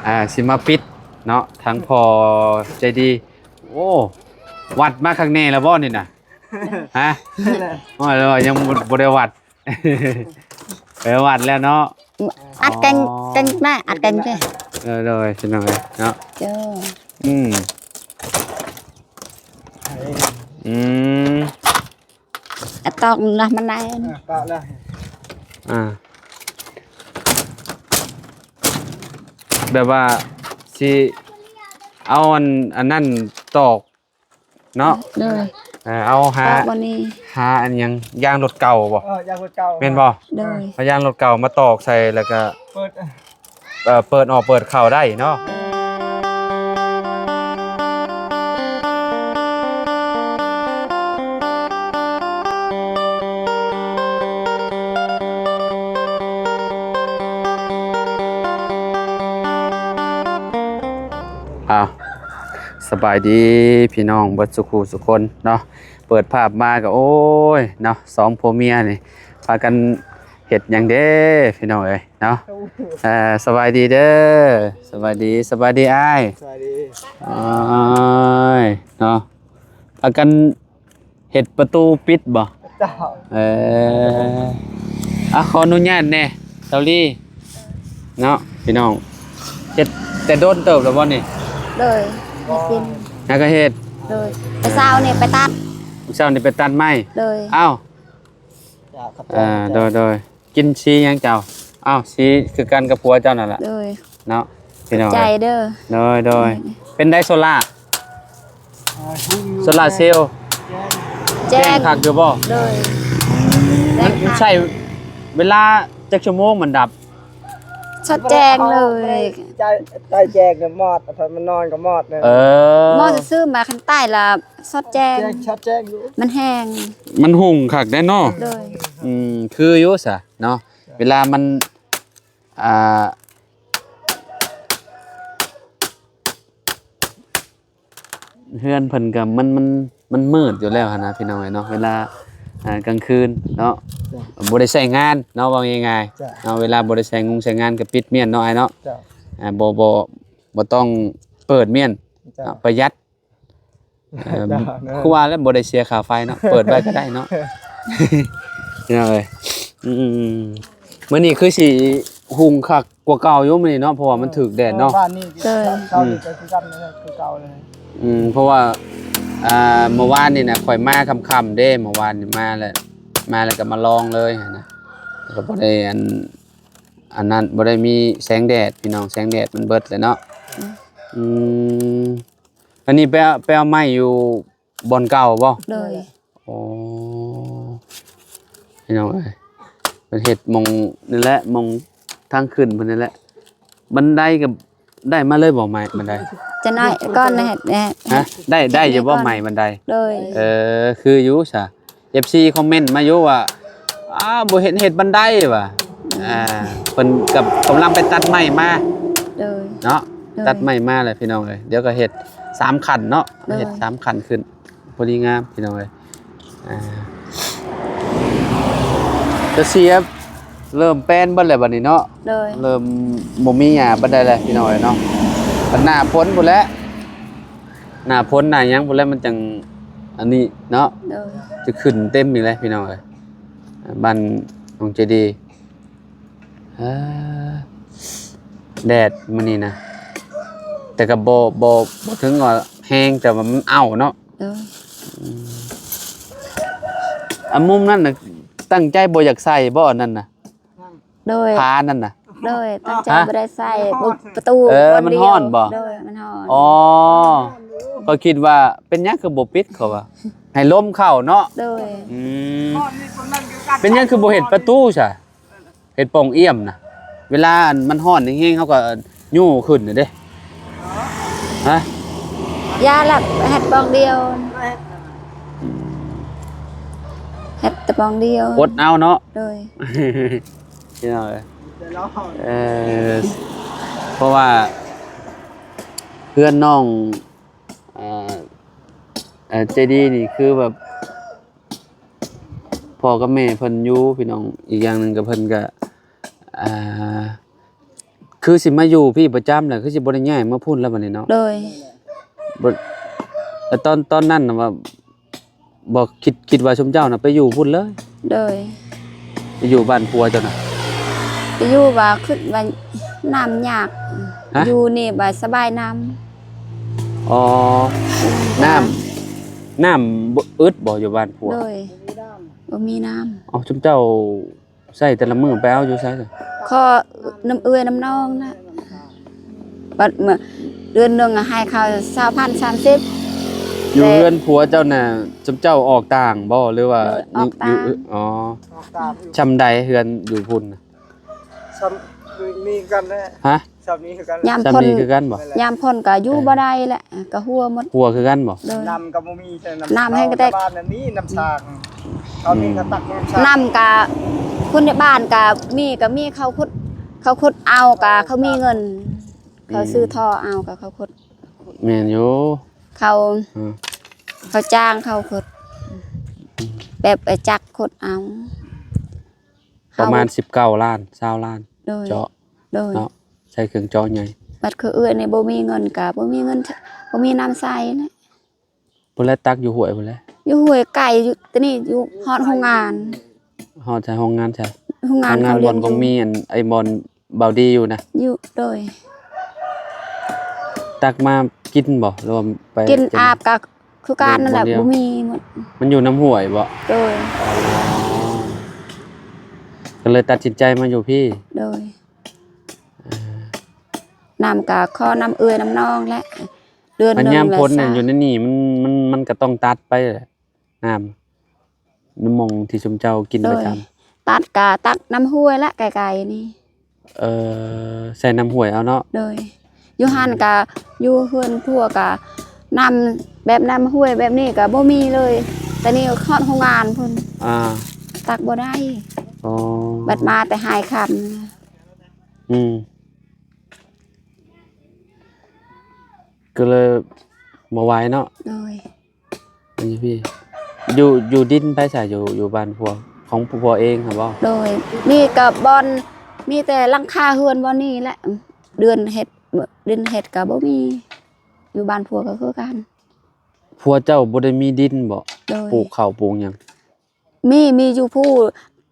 ອ່າ ຊິມາປິດເນາະ ທາງພໍ່ໃຈດີ. ໂອ້ ວັດມາຄັກແນ່ແລ້ວບໍ່ນີ້ນະ? ຮະ? ໂອ້ຍ ຍັງບໍ່ ບໍ່ໄດ້ວັດ ໄປວັດແລ້ວເນາະ. ອັດແກງ ອໍ ແກງໜ້າ ອັດແກງເດ້. ເອີ ໂດຍ ພີ່ນ້ອງເອີຍເນາະ. ເຈົ້າ. ອືມ ອືມ ອາ ຕອກນະ ມັນໄດ້ ເອີ ຕອກແລ້ວ. ອ່າ ແບບວ່າຊິເອົາອັນ ອັນນັ້ນຕອກເນາະ. ໂດຍ. ເອີ ເອົາຫາ ຕອກບໍ່ນີ້ ຫາອັນຫຍັງ ຢາງລົດເກົ່າບໍ່? ເອີ ຢາງລົດເກົ່າ ແມ່ນບໍ່? ໂດຍ. ເອົາຢາງລົດເກົ່າມາຕອກໃສ່ ແລ້ວກະເປີດ ເອີ ເປີດອອກເປີດເຂົ້າໄດ້ເນາະ. ອ້າວ ສະບາຍດີພີ່ນ້ອງເບິດສູ່ຄູ່ສູ່ຄົນເນາະ. ເປີດພາບມາກໍ ໂອ້ຍ ເນາະ ສອງຜົວເມຍນີ້ພາກັນເຮັດຫຍັງເດ້ພີ່ນ້ອງເອີຍເນາະ. ເອີ ສະບາຍດີເດີ ສະບາຍດີ ສະບາຍດີອ້າຍ. ສະບາຍດີ. ໂອ້ຍ ເນາະ ພາກັນເຮັດປະຕູປິດບໍ່? ເຈົ້າ. ເອີ ອ່ະ ຂໍອະນຸຍາດແດ່ ສາວລີ ເນາະ ພີ່ນ້ອງ. ເຮັດແຕ່ດົນເຕີບແລ້ວບໍ່ນີ້? ໂດຍ ເຮັດເປັນ ຫາກະເຮັດ. ໂດຍ ແຕ່ເຊົ້ານີ້ໄປຕັດ ເຊົ້ານີ້ໄປຕັດໄມ້. ໂດຍ. ອ້າວ ເຈົ້າ ຂອບໃຈ. ອ່າ ເຈົ້າ. ໂດຍ ໂດຍ. ກິນສີຫຍັງເຈົ້າ? ອ້າວ ສີຄືກັນກັບຜົວເຈົ້ານັ້ນລະ. ໂດຍ. ເນາະ ພີ່ນ້ອງ ໃຈເດີ. ໂດຍ ໂດຍ. ອືມ ເປັນໃດໂຊລ່າ? ອ່າ ໂຊລ່າເຊວ ແຈ້ງ ແຈ້ງຄັກຢູ່ບໍ່? ໂດຍ. ມັນໃຊ້ເວລາຈັກຊົ່ວໂມງມັນດັບ? ຊອດແຈ້ງເລີຍ ໃຈ ໃຈແຈ້ງກໍມອດ ຖ້າມັນນອນກໍມອດເລີຍ. ເອີ ມອດຊື່ໆ ມາຄັນໃຕ້ລະຊອດແຈ້ງ ແຈ້ງ ຊອດແຈ້ງຢູ່ ມັນແຮງ ມັນຮຸ່ງຄັກໄດ໋ເນາະ. ໂດຍ. ອືມ ຄືຢູ່ຊະເນາະ ເວລາມັນ ອ່າ ເຮືອນເພິ່ນກໍມັນ ມັນ ມັນມືດຢູ່ແລ້ວຫັ້ນນະ ພີ່ນ້ອງເອີຍເນາະ. ເວລາ ອ່າ ກາງຄືນເນາະ ເຈົ້າ ບໍ່ໄດ້ໃຊ້ງານເນາະ ເວົ້າງ່າຍໆ ເຈົ້າ ເນາະ ເວລາບໍ່ໄດ້ໃຊ້ງານ ໃຊ້ງານກໍປິດມ້ຽນເນາະ ອ້າຍເນາະ. ເຈົ້າ. ອ່າ ບໍ່ ບໍ່ ບໍ່ຕ້ອງເປີດມ້ຽນ ເຈົ້າ ເນາະ ປະຢັດ. ເອີ ເຈົ້າ ຄືວ່າແລ້ວ ບໍ່ໄດ້ເສຍຄ່າໄຟເນາະ ເປີດໄວ້ກໍໄດ້ເນາະ ພີ່ນ້ອງເອີຍ. ອືມ ມື້ນີ້ຄືຊິຮຸ່ງຄັກກວ່າເກົ່າຢູ່ມື້ນີ້ເນາະ ເພາະວ່າມັນຖືກແດດເນາະ. ເອີ ວານນີ້ ເອີ ເຊົ້ານີ້ກໍຄືກັນເລີຍ ຄືເກົ່າເລີຍ. ອືມ ເພາະວ່າ ອ່າ ເມື່ອວານນີ້ນະ ຂ້ອຍມາຄ່ຳໆເດ້ ເມື່ອວານນີ້ມາແລ້ວ ມາແລ້ວກໍມາລອງເລີຍຫັ້ນນະ ກໍບໍ່ໄດ້ອັນ ອັນນັ້ນ ບໍ່ໄດ້ມີແສງແດດ ພີ່ນ້ອງ ແສງແດດມັນເບິດແລ້ວເນາະ. ອືມ ອືມ ອັນນີ້ໄປເອົາ ໄປເອົາໄມ້ຢູ່ບ່ອນເກົ່າບໍ່? ໂດຍ. ໂອ້ ພີ່ນ້ອງເອີຍ ເພິ່ນເຮັດໝ່ອງນີ້ແຫຼະ ໝ່ອງທາງຂຶ້ນເພິ່ນນີ້ແຫຼະ. ບັນໄດກໍໄດ້ມາເລີຍບໍ່? ໄມ້ບັນໄດ ຈະໜ້ອຍກ່ອນນະ. ຮະ? ໄດ້ ໄດ້ຢູ່ບໍ່ ໄມ້ບັນໄດ? ໂດຍ. ເອີ ຄືຢູ່ຊະ ເອັຟຊີຄອມເມັນມາຢູ່ວ່າ ອ້າວ ບໍ່ເຫັນເຮັດບັນໄດວ່າ. ອືມ ອ່າ ເພິ່ນກັບກຳລັງໄປຕັດໄມ້ມາ. ໂດຍ. ເນາະ ໂດຍ ຕັດໄມ້ມາແລ້ວພີ່ນ້ອງເອີຍ ດຽວກໍເຮັດສາມຂັ້ນເນາະ. ໂດຍ. ເຮັດສາມຂັ້ນຂຶ້ນ ພໍດີງາມພີ່ນ້ອງເອີຍ. ອ່າ ກະເສຍ ເລີ່ມແປນເບິດແລ້ວບັດນີ້ເນາະ. ໂດຍ. ເລີ່ມບໍ່ມີຫຍ້າປານໃດແລ້ວພີ່ນ້ອງເອີຍເນາະ. ບັດໜ້າຝົນພຸ້ນແຫຼະ ໜ້າຝົນໜ້າຫຍັງພຸ້ນແຫຼະ ມັນຈັ່ງອັນນີ້ເນາະ. ໂດຍ. ຈະຂຶ້ນເຕັມອີກແລ້ວພີ່ນ້ອງເອີຍ ບ້ານນ້ອງໃຈດີ. ເອີ ແດດມື້ນີ້ນະ ແຕ່ກໍບໍ່ ບໍ່ ບໍ່ເຖິງວ່າແຮງ ແຕ່ວ່າມັນເອົ້າເນາະ. ໂດຍ. ອືມ ອັນມຸມນັ້ນນະ ຕັ້ງໃຈບໍ່ຢາກໃສ່ບໍ່ ອັນນັ້ນນະ? ໂດຍ. ຜ້ານັ້ນນະ? ໂດຍ ຕັ້ງໃຈ ຮະ? ບໍ່ໄດ້ໃສ່ ປະຕູ ເອີ ມັນຮ້ອນບໍ່? ໂດຍ ມັນຮ້ອນ. ອໍ ຂ້ອຍຄິດວ່າເປັນຫຍັງຄືບໍ່ປິດ ເຂົາວ່າໃຫ້ລົມເຂົ້າເນາະ. ໂດຍ. ອືມ ເປັນຫຍັງຄືບໍ່ເຮັດປະຕູຊະ? ເຮັດປ່ອງອ້ຽມນະ ເວລາອັນມັນຮ້ອນແຮງໆ ເຮົາກໍຍູ້ຂຶ້ນນະເດ້. ຮະ? ຢ່າລະ ເຮັດປ່ອງດຽວ ເຮັດແຕ່ປ່ອງດຽວ ອົດເອົາເນາະ. ໂດຍ. ເອີ ເພາະວ່າເຮືອນນ້ອງ ເອີ ເອີ ໃຈດີນີ້ຄືແບບ ພໍ່ກັບແມ່ເພິ່ນຢູ່ພີ່ນ້ອງ ອີກຢ່າງໜຶ່ງກໍເພິ່ນກໍ ອ່າ ຄືຊິມາຢູ່ພີ້ປະຈຳແຫຼະ ຄືຊິບໍ່ໄດ້ຍ້າຍມາພຸ້ນແລ້ວບັດນີ້ເນາະ? ໂດຍ. ບໍ່ ແລ້ວຕອນ ຕອນນັ້ນນະວ່າ ບໍ່ຄິດ ຄິດວ່າຊຸມເຈົ້ານະໄປຢູ່ພຸ້ນເລີຍ? ໂດຍ. ໄປຢູ່ບ້ານຜົວເຈົ້ານະ? ໄປຢູ່ວ່າຄິດວ່ານ້ຳຍາກ. ຮະ? ຢູ່ນີ້ວ່າສະບາຍນ້ຳ. ອໍ ອືມ ນ້ຳ ນ້ຳບໍ່ອຶດບໍ່ຢູ່ບ້ານຜົວ? ໂດຍ. ບໍ່ມີນ້ຳ. ເອົ້າ ຊຸມເຈົ້າ ໃຊ້ແຕ່ລະມື້ໄປເອົາຢູ່ໃສ? ຂໍນ້ຳເອື້ອຍນ້ຳນອງນະ ບັດເມື່ອເດືອນໜຶ່ງໃຫ້ເຂົາຊາວພັນ ສາມສິບ. ຢູ່ເຮືອນຜົວເຈົ້ານະ ຊຸມເຈົ້າອອກຕ່າງບໍ່ ຫຼືວ່າ ໂດຍ ຢູ່ ອອກຕ່າງ ຢູ່ ອໍ ອອກຕ່າງຢູ່. ຊ່ຳໃດເຮືອນຢູ່ພຸ້ນນະ? ຊ່ຳ ມີ ມີກັນແຫຼະ. ຮະ? ຊ່ຳນີ້ຄືກັນ. ຍາມ ຊ່ຳນີ້ຄືກັນບໍ່? ຍາມຝົນກໍຢູ່ ເອີ ບໍ່ໄດ້ແຫຼະ ກໍຮົ່ວໝົດ. ຮົ່ວຄືກັນບໍ່? ໂດຍ. ນ້ຳກໍບໍ່ມີ ນ້ຳ ນ້ຳແຫ້ງກະແຕກ. ຊາວບ້ານນັ້ນມີນ້ຳສາງ ເຂົາມີ ອືມ ກະຕັກນ້ຳສາງ. ນ້ຳກະຄົນໃນບ້ານກະມີ ກະມີເຂົາຂຸດ ເຂົາຂຸດເອົາ ກະເຂົາມີເງິນ ເຂົາ ອືມ ຊື້ທໍ່ເອົາ ກະເຂົາຂຸດ. ແມ່ນຢູ່. ເຂົາ ອືມ ເຂົາຈ້າງເຂົາຂຸດ ແບບໄປຈັກຂຸດເອົາ. ປະມານສິບເກົ້າລ້ານ ຊາວລ້ານ. ໂດຍ. ເຈາະ ໂດຍ ເນາະ ໃຊ້ເຄື່ອງເຈາະໃຫຍ່. ບັດຄືເອື້ອຍນີ້ບໍ່ມີເງິນກະບໍ່ມີເງິນ ບໍ່ມີນ້ຳໃຊ້ນະ. ພຸ້ນແຫຼະ ຕັກຢູ່ຫ້ວຍພຸ້ນແຫຼະ. ຢູ່ຫ້ວຍໄກ ຢູ່ ແຕ່ນີ້ຢູ່ຮອດໂຮງງານ. ຮອດໃສ ໂຮງງານໃສ? ໂຮງງານ ໂຮງງານ ເຂົາລ້ຽງ ບ່ອນຂອງ ຢູ່ ມີອັນ ໄອ້ບ່ອນບ່າວດີຢູ່ນະ? ຢູ່. ໂດຍ. ຕັກມາກິນບໍ່ ຫຼືວ່າໄປ ກິນ ອາບກະ ຄືກັນນັ້ນແຫຼະ ບໍ່ມີໝົດ. ມັນຢູ່ນຳຫ້ວຍບໍ່? ໂດຍ. ກໍເລີຍຕັດສິນໃຈມາຢູ່ພີ້. ໂດຍ. ເອີ ນ້ຳກະຂໍນ້ຳເອື້ອຍນ້ຳນອງແຫຼະ ເດືອນໜຶ່ງ ອັນຍາມຝົນນີ້ ຢູ່ໃນນີ້ມັນ ມັນ ມັນກໍຕ້ອງຕັດໄປແຫຼະ ນ້ຳ ນ້ຳໝ່ອງທີ່ຊຸມເຈົ້າກິນປະຈຳ. ໂດຍ. ຕັດກະຕັກນ້ຳຫ້ວຍແຫຼະ ໄກໆນີ້. ເອີ ໃສ່ນ້ຳຫ້ວຍເອົາເນາະ. ໂດຍ. ຢູ່ຫັ້ນກະ ຢູ່ເຮືອນຜົວກະ ນ້ຳແບບນ້ຳຫ້ວຍແບບນີ້ກະບໍ່ມີເລີຍ ແຕ່ນີ້ຮອດໂຮງງານພຸ້ນ. ອ່າ ຕັກບໍ່ໄດ້. ອໍ ບັດມາແຕ່ຫາຍຄ່ຳ. ອືມ ກໍເລີຍບໍ່ໄຫວເນາະ. ໂດຍ. ຢູ່ພີ້ ຢູ່ ຢູ່ດິນໃຜຊະ ຢູ່ ຢູ່ບ້ານຜົວ ຂອງຜົວເອງຫັ້ນບໍ່? ໂດຍ. ມີກະບ່ອນ ມີແຕ່ຫຼັງຄາເຮືອນບ່ອນນີ້ແຫຼະ ເດືອນເຮັດ ດິນເຮັດກະບໍ່ມີ. ຢູ່ບ້ານຜົວກໍຄືກັນ. ຜົວເຈົ້າບໍ່ໄດ້ມີດິນບໍ່? ໂດຍ. ປູກເຂົ້າປູກຫຍັງ? ມີ ມີຢູ່ພູ້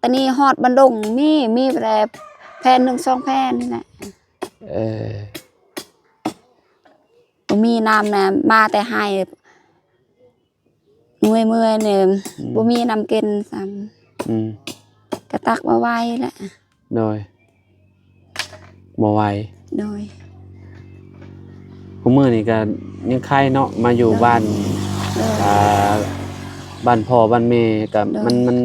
ອັນນີ້ຮອດບ້ານດົງ ມີ ມີແຕ່ແຜ່ນໜຶ່ງສອງແຜ່ນນີ້ແຫຼະ. ເອີ ບໍ່ມີນ້ຳນະ ມາແຕ່ໄຮ່. ເມື່ອຍໆນີ້ ອືມ ບໍ່ມີນ້ຳກິນຊ້ຳ. ອືມ ກະຕັກບໍ່ໄຫວແຫຼະ. ໂດຍ. ບໍ່ໄຫວ. ໂດຍ. ທຸກມື້ນີ້ກໍຍັງໄຄເນາະ ມາຢູ່ ໂດຍ ບ້ານ ໂດຍ ອ່າ ບ້ານພໍ່ບ້ານແມ່ກໍ ໂດຍ ມັນ ມັນ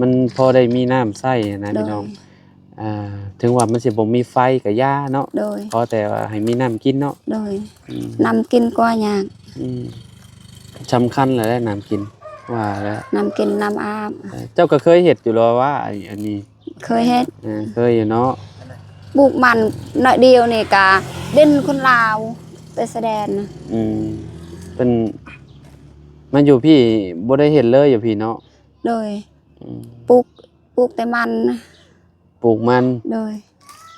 ມັນພໍໄດ້ມີນ້ຳໃຊ້ນະ ໂດຍ ພີ່ນ້ອງ. ອ່າ ເຖິງວ່າມັນຊິບໍ່ມີໄຟກໍຢ່າເນາະ. ໂດຍ. ຂໍແຕ່ວ່າໃຫ້ມີນ້ຳກິນເນາະ. ໂດຍ. ອືມ ນ້ຳກິນກໍຍາກ. ອືມ ສຳຄັນແຫຼະ ນ້ຳກິນ ວ່າແລ້ວ ນ້ຳກິນນ້ຳອາບ. ເອີ ເຈົ້າກໍເຄີຍເຮັດຢູ່ແລ້ວວ່າ ອັນ ອັນນີ້? ເຄີຍເຮັດ. ເອີ ເຄີຍຢູ່ເນາະ. ປູກມັນໜ້ອຍດຽວນີ້ກະດິນຄົນລາວໄປຊາຍແດນນະ. ອືມ ເພິ່ນມາຢູ່ພີ້ບໍ່ໄດ້ເຮັດເລີຍຢູ່ພີ້ເນາະ. ໂດຍ. ອືມ ປູກ ປູກແຕ່ມັນ. ປູກມັນ. ໂດຍ.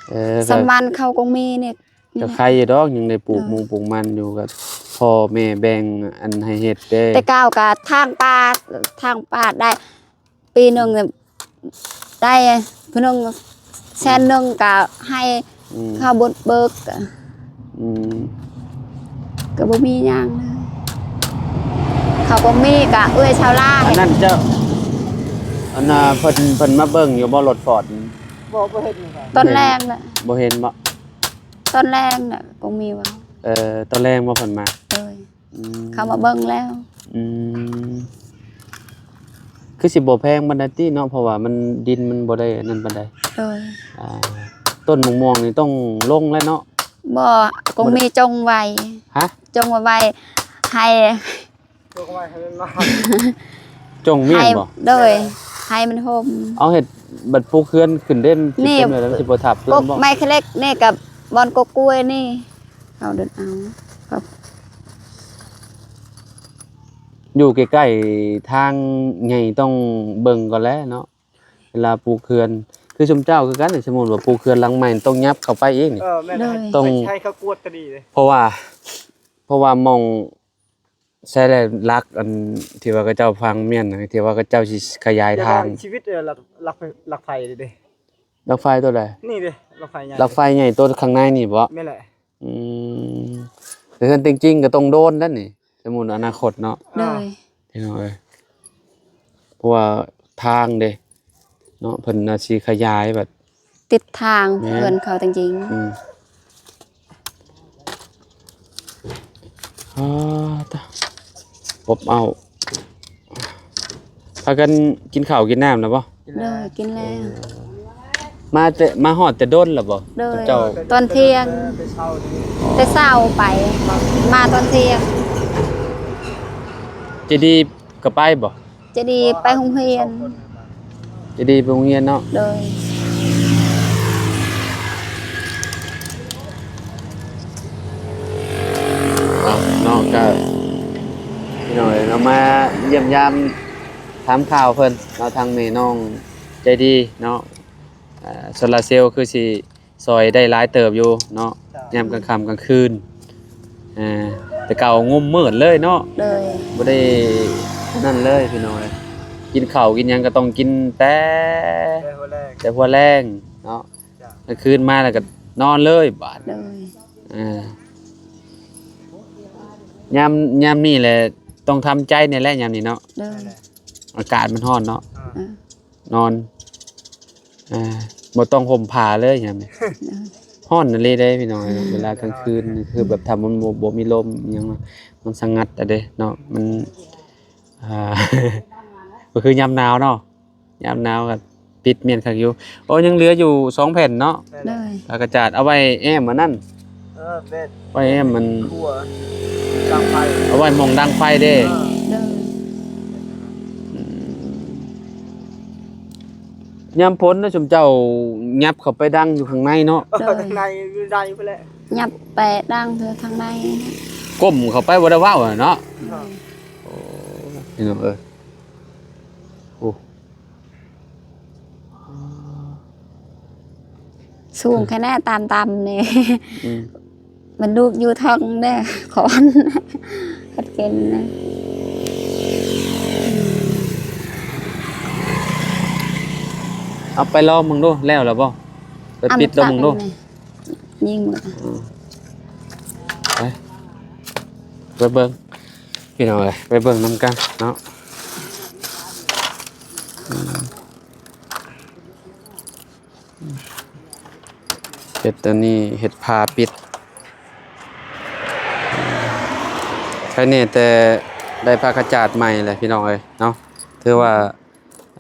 ເອີ ສຳມັນເຂົ້າກໍມີນີ້. ກໍໄຄຢູ່ດອກ ຍັງໄດ້ປູກ ໂດຍ ມຸງປູກມັນຢູ່ ກໍພໍ່ແມ່ແບ່ງອັນໃຫ້ເຮັດເດ້. ແຕ່ເກົ່າກໍທາງປ່າ ທາງປ່າໄດ້ ປີໜຶ່ງໄດ້ ຜູ້ໜຶ່ງແສນໜຶ່ງກໍໃຫ້ ອືມ ເຂົາບຸກເບີກ. ອືມ ກໍບໍ່ມີຫຍັງເລີຍ ເຂົາບໍ່ມີກໍເອື້ອຍຊາວລາວ. ອັນນັ້ນເຈົ້າ ອັນນ່າ ເພິ່ນ ເພິ່ນມາເບິ່ງຢູ່ບໍ່ ລົດຟອດ? ບໍ່ ບໍ່ເຫັນ. ຕອນແລງແຫຼະ. ບໍ່ເຫັນບໍ່? ຕອນແລງນະ ກໍມີວ່າ. ເອີ ຕອນແລງບໍ່ເພິ່ນມາ? ໂດຍ. ອືມ ເຂົາມາເບິ່ງແລ້ວ. ອືມ ຄືຊິບໍ່ແພງປານໃດຕິເນາະ ເພາະວ່າມັນ ດິນມັນບໍ່ໄດ້ອັນນັ້ນປານໃດ. ໂດຍ. ອ່າ ຕົ້ນໝາກມ່ວງນີ້ຕ້ອງລົງແລ້ວເນາະ. ບໍ່ ກໍມີຈົ່ງໄວ້. ຮະ? ຈົ່ງໄວ້ ໄວ້ໃຫ້ ຈົ່ງໄວ້ໃຫ້ມັນມາ ຈົ່ງມ້ຽງບໍ່? ໂດຍ ໃຫ້ມັນຮົ່ມ. ເອົາ ເຮັດບັດປູກເຮືອນຂຶ້ນເດ້ ມັນຊິເຕັມເລີຍ ມັນຊິບໍ່ທັບເຮືອນບໍ່? ກົກໄມ້ເຫຼັກນີ້ກັບບ່ອນກົກກ້ວຍນີ້ ເອົາເດີນເອົາ ຢູ່ໃກ້ໆທາງໃຫຍ່ຕ້ອງເບິ່ງກ່ອນແຫຼະເນາະ. ເວລາປູກເຮືອນ ຄືຊຸມເຈົ້າຄືກັນ ສົມມຸດວ່າປູກເຮືອນຫຼັງໃໝ່ ຕ້ອງຫຍັບເຂົ້າໄປອີກນີ້ ເອີ ແມ່ນ ຕ້ອງໃຫ້ເຂົາກວດຕາດີເດ້ ເພາະວ່າ ເພາະວ່າໝ່ອງ ໃຊ່ແລ້ວ ຫຼັກອັນທີ່ວ່າເຂົາເຈົ້າຝັງແມ່ນນະ ທີ່ວ່າເຂົາເຈົ້າຊິຂະຫຍາຍທາງ ແຕ່ວ່າຊີວິດ ເອີ ຫຼັກ ຫຼັກໄຟ ຫຼັກໄຟເດ້ ຫຼັກໄຟຕົວໃດ? ນີ້ເດ້ ຫຼັກໄຟໃຫຍ່ ຫຼັກໄຟໃຫຍ່ຕົວຂ້າງໃນນີ້ບໍ? ແມ່ນແຫຼະ ອືມ ແຕ່ເຮືອນຕິງຈິງກໍຕ້ອງໂດນແລ້ວນີ້ ສົມມຸດອະນາຄົດເນາະ ໂດຍ ພີ່ນ້ອງເອີຍ ເພາະວ່າທາງເດ້ເນາະ ເພິ່ນອາດຊິຂະຫຍາຍແບບ ຕິດທາງ ແມ່ນ ເຮືອນເຂົາຈິງໆ ອືມ ອາ ຕະ ອົບເອົາ ພາກັນກິນເຂົ້າກິນນ້ຳແລ້ວບໍ່? ໂດຍ ກິນແລ້ວ ເອີ ມາແຕ່ ມາຮອດແຕ່ດົນແລ້ວບໍ່? ໂດຍ ເຈົ້າ ຕອນທ່ຽງ ແຕ່ເຊົ້າໄປ ມາຕອນທ່ຽງ ເຈດີກໍໄປບໍ່? ເຈດີໄປໂຮງຮຽນ ເຈດີໄປໂຮງຮຽນເນາະ ໂດຍ ເນາະ ກະ ພີ່ນ້ອງເອີຍເນາະ ມາຢ້ຽມຢາມຖາມຂ່າວເພິ່ນເນາະ ທາງແມ່ນ້ອງໃຈດີເນາະ ເອີ ໂຊລາເຊວຄືຊິ ຊ່ອຍໄດ້ຫຼາຍເຕີບຢູ່ເນາະ ເຈົ້າ ຍາມກາງຄ່ຳກາງຄືນ ເອີ ແຕ່ເກົ່າງຸ່ມມືດເລີຍເນາະ ໂດຍ ບໍ່ໄດ້ນັ້ນເລີຍພີ່ນ້ອງເອີຍ ກິນເຂົ້າກິນຫຍັງກໍຕ້ອງກິນແຕ່ ແຕ່ຫົວແລງ ແຕ່ຫົວແລງເນາະ ເຈົ້າ ກາງຄືນມາແລ້ວກໍນອນເລີຍບາດ ໂດຍ ເອີ ຍາມ ຍາມນີ້ແຫຼະ ຕ້ອງທຳໃຈນີ້ແຫຼະ ຍາມນີ້ເນາະ ໂດຍ ອາກາດມັນຮ້ອນເນາະ ເອີ ນອນ ອ່າ ບໍ່ຕ້ອງຫົ່ມຜ້າເລີຍຍາມນີ້ ເອີ ຮ້ອນອີ່ຫຼີເດ້ພີ່ນ້ອງເອີຍ ເວລາກາງຄືນ ຄືແບບຖ້າມັນບໍ່ ບໍ່ມີລົມອີ່ຫຍັງ ມັນສະຫງັດເດ້ເນາະ ມັນ ອ່າ ບໍ່ຄືຍາມໜາວເນາະ ຍາມໜາວກໍປິດມ່ານຄັກຢູ່ ໂອ້ ຍັງເຫຼືອຢູ່ສອງແຜ່ນເນາະ ໂດຍ ຜ້າກະຈາດເອົາໄວ້ແອ້ມອັນນັ້ນ ເອີ ແມ່ນ ໄວ້ແອ້ມມັນ ຄົວ ດັງໄຟ ເອົາໄວ້ໝ່ອງດັງໄຟເດ້ ເອີ ໂດຍ ອືມ ຍາມຝົນນະ ຊຸມເຈົ້າຫຍັບເຂົ້າໄປດັງຢູ່ຂ້າງໃນເນາະ ໂດຍ ຂ້າງໃນຢູ່ໃນພຸ້ນແຫຼະ ຫຍັບໄປດັງຢູ່ທາງໃນ ກົ້ມເຂົ້າໄປບໍ່ໄດ້ເວົ້າເນາະ ໂດຍ ໂອ້ ພີ່ນ້ອງເອີຍ ໂອ້ ສູງແຄ່ນັ້ນ ຕ່ຳໆນີ້ ອືມ ມັນລູກຢູ່ທ້ອງເດ້ ຄອນ ເຮັດເປັນນະ ເອົາໄປລອງເບິ່ງດູ ແລ້ວແລ້ວບໍ່? ໄປປິດລອງເບິ່ງດູ ຍິງໝົດ ອືມ ໄປ ໄປເບິ່ງ ພີ່ນ້ອງເອີຍ ໄປເບິ່ງນຳກັນເນາະ ອືມ ເຮັດອັນນີ້ ເຮັດຝາປິດ ໃຄແນ່ແຕ່ໄດ້ຜ້າກະຈາດໃໝ່ແຫຼະພີ່ນ້ອງເອີຍເນາະ ຖືວ່າ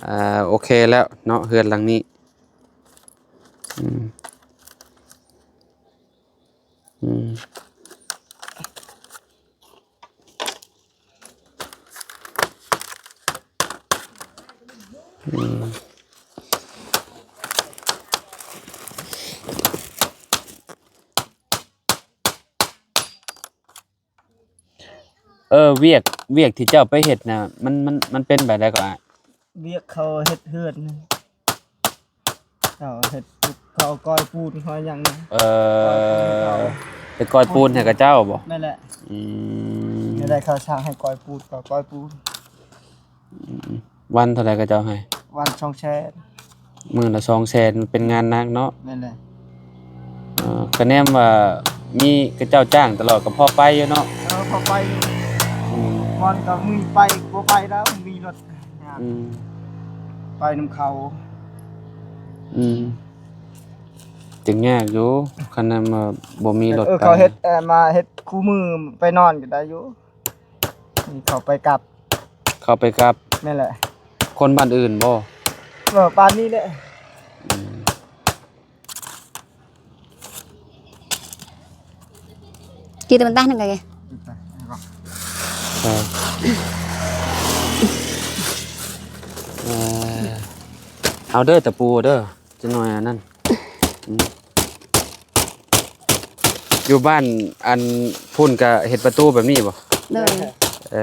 ອ່າ ໂອເຄແລ້ວເນາະ ເຮືອນຫຼັງນີ້ ອືມ ອືມ ອືມ ເອີ ວຽກ ວຽກທີ່ເຈົ້າໄປເຮັດນະ ມັນ ມັນ ມັນເປັນແບບໃດກໍອ້າຍ? ວຽກເຂົາເຮັດເຮືອນ ເຂົາເຮັດ ເຂົາເອົາກ້ອຍປູນ ເຂົາຫຍັງນະ ເອີ ກ້ອຍປູນເຂົາ ເປັນກ້ອຍປູນໃຫ້ເຂົາເຈົ້າບໍ? ແມ່ນແຫຼະ ອືມ ແນວໃດເຂົາສ້າງໃຫ້ກ້ອຍປູນ ເຂົາກ້ອຍປູນ ອືມ ວັນເທົ່າໃດເຂົາເຈົ້າໃຫ້? ວັນສອງແສນ ມື້ລະສອງແສນ ມັນເປັນງານໜັກເນາະ ແມ່ນແຫຼະ ເອີ ກະແນມວ່າມີເຂົາເຈົ້າຈ້າງຕະຫຼອດ ກະພໍໄປຢູ່ເນາະ ເອີ ພໍໄປຢູ່ ອືມ ມັນກະມີໄປ ບໍ່ໄປແລ້ວ ມີລົດ ອືມ ໄປນຳເຂົາ ອືມ ຈຶ່ງຍາກຢູ່ ຄັນແມ່ນວ່າບໍ່ມີລົດ ເອີ ໄປ ເຂົາເຮັດ ເອີ ມາເຮັດຄູ່ມື້ ໄປນອນກໍໄດ້ຢູ່ ນີ້ເຂົາໄປກັບ ເຂົາໄປກັບ ແມ່ນແຫຼະ ຄົນບ້ານອື່ນບໍ່? ເອີ ບ້ານນີ້ແຫຼະ ອືມ Kita mentah nang kage. ເອີ ເອີ ເອົາເດີ ຕະປູເດີ ຈັກໜ້ອຍອັນນັ້ນ ອືມ ຢູ່ບ້ານອັນພຸ້ນກະເຮັດປະຕູແບບນີ້ບໍ່? ໂດຍ ເອີ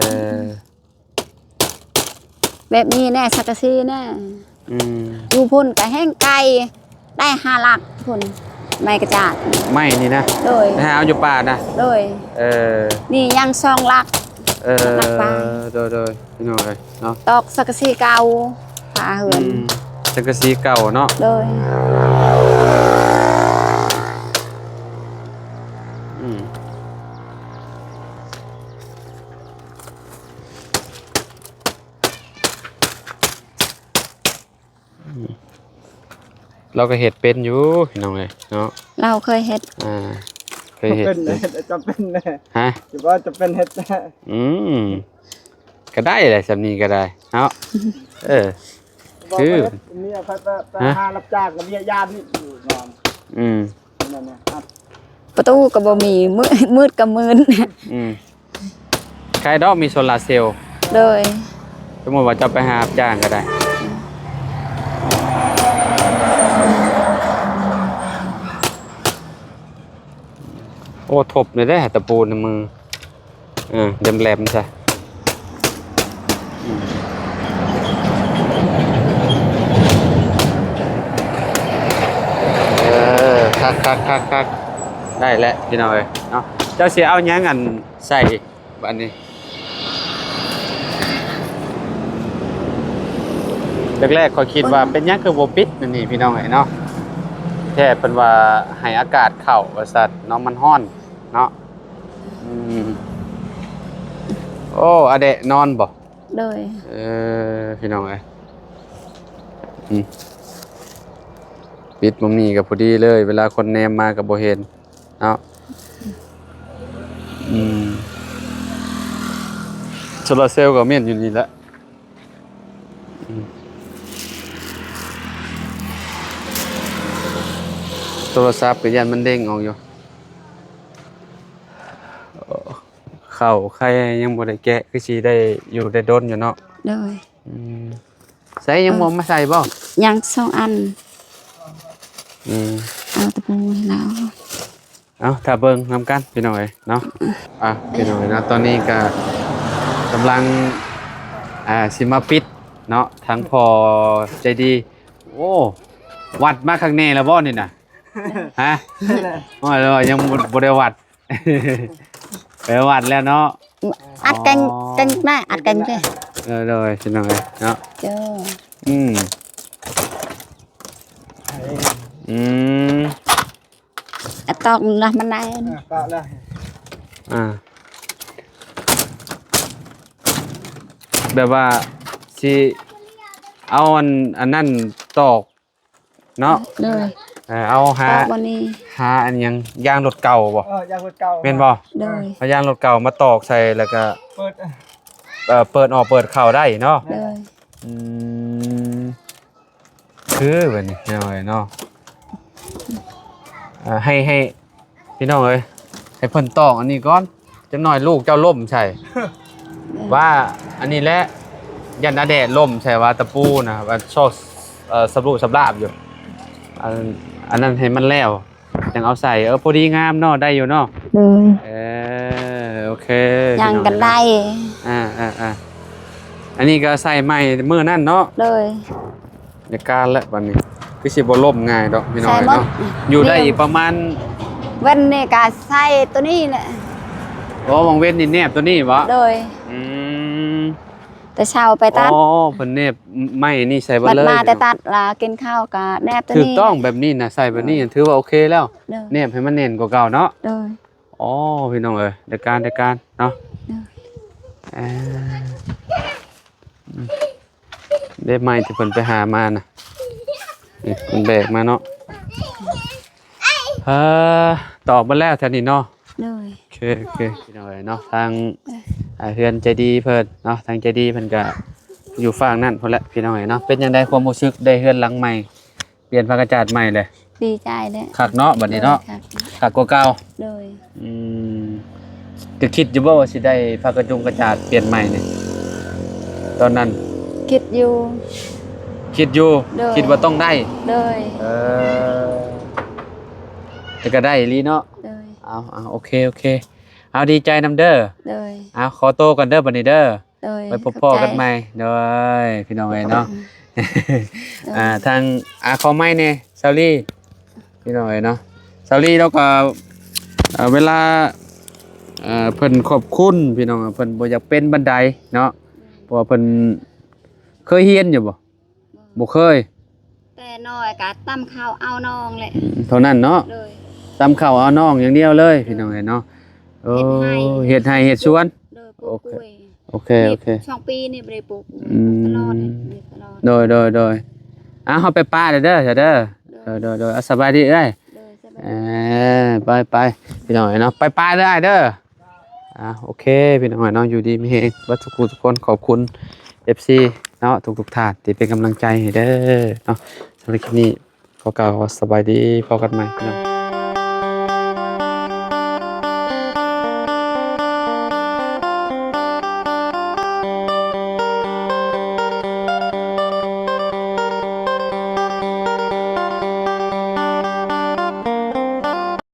ແບບນີ້ແນ່ ສັງກະສີແນ່ ອືມ ຢູ່ພຸ້ນກໍແຮ່ງໄກ ໄດ້ຫ້າຫຼັກພຸ້ນ ໄມ້ກະຈາດ ໄມ້ນີ້ນະ ໂດຍ ໄປຫາເອົາຢູ່ປ່ານະ ໂດຍ ເອີ ນີ້ຍັງສອງຫຼັກ ເອີ ຫຼັກປາຍ ໂດຍໆ ພີ່ນ້ອງເອີຍເນາະ ຕອກສັງກະສີເກົ່າຝາເຮືອນ ອືມ ສັງກະສີເກົ່າເນາະ ໂດຍ ອືມ. ລາວກໍເຮັດເປັນຢູ່ພີ່ນ້ອງເອີຍເນາະ ລາວເຄີຍເຮັດ ອ່າ ເຄີຍເຮັດ ເປັນເຮັດ ຈຳເປັນແດ່ ຮະ ຊິວ່າຈຳເປັນເຮັດແດ່ ອືມ ກໍໄດ້ແຫຼະ ສ່ຳນີ້ກໍໄດ້ເນາະ ເອີ ຄື ເມຍໄປ ໄປ ຮະ ຫາຮັບຈ້າງກັບເມຍຍາມນີ້ຢູ່ນອນ ອືມ ນັ້ນນະ ປະຕູກໍບໍ່ມີ ມືດ ມືດກໍມືດ ອືມ ໃຄດອກມີໂຊລາເຊວ ໂດຍ ສົມມຸດວ່າເຈົ້າໄປຫາຮັບຈ້າງກໍໄດ້ ໂອ້ ທົບນີ້ເດ້ ຕະປູໃນມື ເອີ ແຫຼມໆຊະ ເອີ ຄັກໆໆໆ ໄດ້ແລ້ວພີ່ນ້ອງເອີຍເນາະ ເຈົ້າຊິເອົາຫຍັງອັນ ໃສ່ບາດນີ້ ແລກໆ ຂ້ອຍຄິດວ່າເປັນຫຍັງຄືບໍ່ປິດ ອັນນີ້ພີ່ນ້ອງເອີຍເນາະ ແທ້ເພິ່ນວ່າໃຫ້ອາກາດເຂົ້າວ່າຊັ້ນເນາະ ມັນຮ້ອນເນາະ ອືມ ໂອ້ ອາແດະນອນບໍ່ ໂດຍ ເອີ ພີ່ນ້ອງເອີຍ ອືມ ປິດໝ່ອງນີ້ກໍພໍດີເລີຍ ເວລາຄົນແນມມາກໍບໍ່ເຫັນ ເນາະ ອືມ ໂຊລາເຊວກໍແມ່ນຢູ່ນີ້ແຫຼະ ອືມ ໂທລະສັບກໍຢ້ານມັນເດ້ງອອກຢູ່ ເຂົ້າໄຂ່ຍັງບໍ່ໄດ້ແກະ ຄືຊິໄດ້ຢູ່ໄດ້ດົນຢູ່ເນາະ ໂດຍ ອືມ ໃສ່ຍັງບໍ່ມາໃສ່ບໍ່ ຍັງສອງອັນ ອືມ ເອົາຕະປູໃຫ້ລາວ ເອົາ ຖ້າເບິ່ງນຳກັນພີ່ນ້ອງເອີຍເນາະ ອ່ະ ພີ່ນ້ອງເອີຍເນາະ ຕອນນີ້ກະກຳລັງ ອ່າ ຊິມາປິດເນາະ ທາງພໍ່ໃຈດີ ໂອ້ ວັດມາຄັກແນ່ແລ້ວບໍ່ນີ້ນະ ຮະ ໂອ້ຍ ຍັງບໍ່ ບໍ່ໄດ້ວັດ ໄປວັດແລ້ວເນາະ ອັດແກ່ງ ອໍ ແກ່ງໜ້າ ອັດແກ່ງເດ້ ເອີ ໂດຍ ພີ່ນ້ອງເອີຍເນາະ ເຈົ້າ ອືມ ອືມ ອາ ຕອກນະ ມັນໄດ້ ອາ ຕອກແລ້ວ ອາ ແບບວ່າຊິເອົາອັນ ອັນນັ້ນຕອກເນາະ ໂດຍ ເອີ ເອົາຫາ ຕອກບ່ອນນີ້ ຫາອັນຫຍັງ ຢາງລົດເກົ່າບໍ່ ເອີ ຢາງລົດເກົ່າ ແມ່ນບໍ່ ໂດຍ ເອົາຢາງລົດເກົ່າມາຕອກໃສ່ ແລ້ວກະເປີດ ເອີ ເປີດອອກເປີດເຂົ້າໄດ້ເນາະ ໂດຍ ອືມ ຄືແບບນີ້ພີ່ນ້ອງເອີຍເນາະ ເອີ ໃຫ້ ໃຫ້ ພີ່ນ້ອງເອີຍ ໃຫ້ເພິ່ນຕອກອັນນີ້ກ່ອນ ຈັກໜ້ອຍລູກເຈົ້າລົ້ມໃສ່ ວ່າອັນນີ້ແຫຼະ ຢ້ານອາແດດລົ້ມໃສ່ວ່າຕະປູນະ ວ່າຊອກ ເອີ ສຳລຸສຳລາບຢູ່ ອັນ ອັນນັ້ນໃຫ້ມັນແລ້ວ ຈັ່ງເອົາໃສ່ ເອີ ພໍດີງາມເນາະ ໄດ້ຢູ່ເນາະ ໂດຍ ເອີ ໂອເຄ ຍັງກັນໄດ້ ອ່າ ອ່າ ອ່າ ອັນນີ້ກໍໃສ່ໃໝ່ມື້ນັ້ນເນາະ ໂດຍ ຈັດການແລ້ວບັດນີ້ ຄືຊິບໍ່ລົ້ມງ່າຍດອກພີ່ນ້ອງເນາະ ຢູ່ໄດ້ອີກປະມານ ເວັນນີ້ກໍໃສ່ໂຕນີ້ແຫຼະ ອໍ ຫວ່າງເວັນນີ້ແນບໂຕນີ້ບໍ ໂດຍ ອືມ ແຕ່ເຊົ້າໄປຕັດ ອໍ ເພິ່ນແນບໄມ້ນີ້ໃສ່ເບິດເລີຍ ມາແຕ່ຕັດລະ ກິນເຂົ້າກໍແນບໂຕນີ້ ຖືກຕ້ອງແບບນີ້ນະ ໃສ່ແບບນີ້ ໂດຍ ຖືວ່າໂອເຄແລ້ວ ໂດຍ ແນບໃຫ້ມັນແໜ້ນກວ່າເກົ່າເນາະ ໂດຍ ອໍ ພີ່ນ້ອງເອີຍ ໃນການ ໃນການເນາະ ໂດຍ ເອີ ອືມ ເດັບໄມ້ທີ່ເພິ່ນໄປຫາມານະ ນີ້ເພິ່ນແບກມາເນາະ ເອີ ຕອກໝົດແລ້ວແຖວນີ້ເນາະ ໂດຍ ໂອເຄ ໂອເຄ ພີ່ນ້ອງເອີຍເນາະ ທາງ ເອີ ອ່າ ເຮືອນໃຈດີເພິ່ນເນາະ ທາງໃຈດີເພິ່ນກະຢູ່ຝັ່ງນັ້ນພຸ້ນແຫຼະ ພີ່ນ້ອງເອີຍເນາະ ເປັນຈັ່ງໃດຄວາມຮູ້ສຶກໄດ້ເຮືອນຫຼັງໃໝ່? ປ່ຽນຜ້າກະຈາດໃໝ່ເລີຍ ດີໃຈເດ້ ຄັກເນາະ ບັດນີ້ເນາະ ໂດຍ ຄັກ ຄັກກວ່າເກົ່າ ໂດຍ ອືມ ກໍຄິດຢູ່ບໍ່ວ່າຊິໄດ້ຜ້າກະຈຸງກະຈາດປ່ຽນໃໝ່ນີ້ ຕອນນັ້ນ ຄິດຢູ່ ຄິດຢູ່ ໂດຍ ຄິດວ່າຕ້ອງໄດ້ ໂດຍ ເອີ ແຕ່ກໍໄດ້ອີ່ຫຼີເນາະ ໂດຍ ເອົາ ເອົາ ໂອເຄ ໂອເຄ ເອົາ ດີໃຈນຳເດີ ໂດຍ ເອົາ ຂໍໂຕກ່ອນເດີ ບັດນີ້ເດີ ໂດຍ ໄວ້ພົບພໍ້ກັນໃໝ່ ໂດຍ ພີ່ນ້ອງເອີຍເນາະ ຂອບໃຈ ອ່າ ທາງ ອ່າ ຂໍໄມ້ແດ່ ສາວລີ ພີ່ນ້ອງເອີຍເນາະ. ສາວລີລາວກໍ ເອີ ເວລາ ເອີ ເພິ່ນຂອບຄຸນ ພີ່ນ້ອງ ເພິ່ນບໍ່ຢາກເປັນປານໃດເນາະ ເພາະວ່າເພິ່ນເຄີຍຮຽນຢູ່ບໍ່? ບໍ່ເຄີຍ. ແຕ່ນ້ອຍກະຕຳເຂົ້າເອົານ້ອງແຫຼະ ອືມ ເທົ່ານັ້ນເນາະ. ໂດຍ ຕຳເຂົ້າເອົານ້ອງຢ່າງດຽວເລີຍ ໂດຍ ພີ່ນ້ອງເອີຍເນາະ. ໂອ້ ເຮັດໄຮ່ ເຮັດໄຮ່ເຮັດສວນ. ໂດຍ ປູກກ້ວຍ. ໂອເຄ ໂອເຄ ເນາະ ໂອເຄ ສອງປີນີ້ບໍ່ໄດ້ປູກ ອືມ ຕະຫຼອດເລີຍ ຕະຫຼອດ. ໂດຍ ໂດຍ ໂດຍ. ອ່າ ເຮົາໄປປະເດີ ເດີ ເດີ ໂດຍ ໂດຍ ໂດຍ. ອ່າ ສະບາຍດີເອື້ອຍ. ໂດຍ ສະບາຍ ເອີ ໄປ ໄປ ພີ່ນ້ອງເອີຍເນາະ ໄປປະເດີອ້າຍເດີ. ອ່າ ໂອເຄ ພີ່ນ້ອງເອີຍເນາະ ຢູ່ດີມີແຮງເບິດທຸກຜູ້ທຸກຄົນ. ຂອບຄຸນ ເອັຟຊີ ເນາະ ທຸກໆທ່ານທີ່ເປັນກຳລັງໃຈໃຫ້ເດີເນາະ. ສຳລັບຄລິບນີ້ ຂໍກ່າວວ່າສະບາຍດີ ພໍ້ກັນໃໝ່ພີ່ນ້ອງ.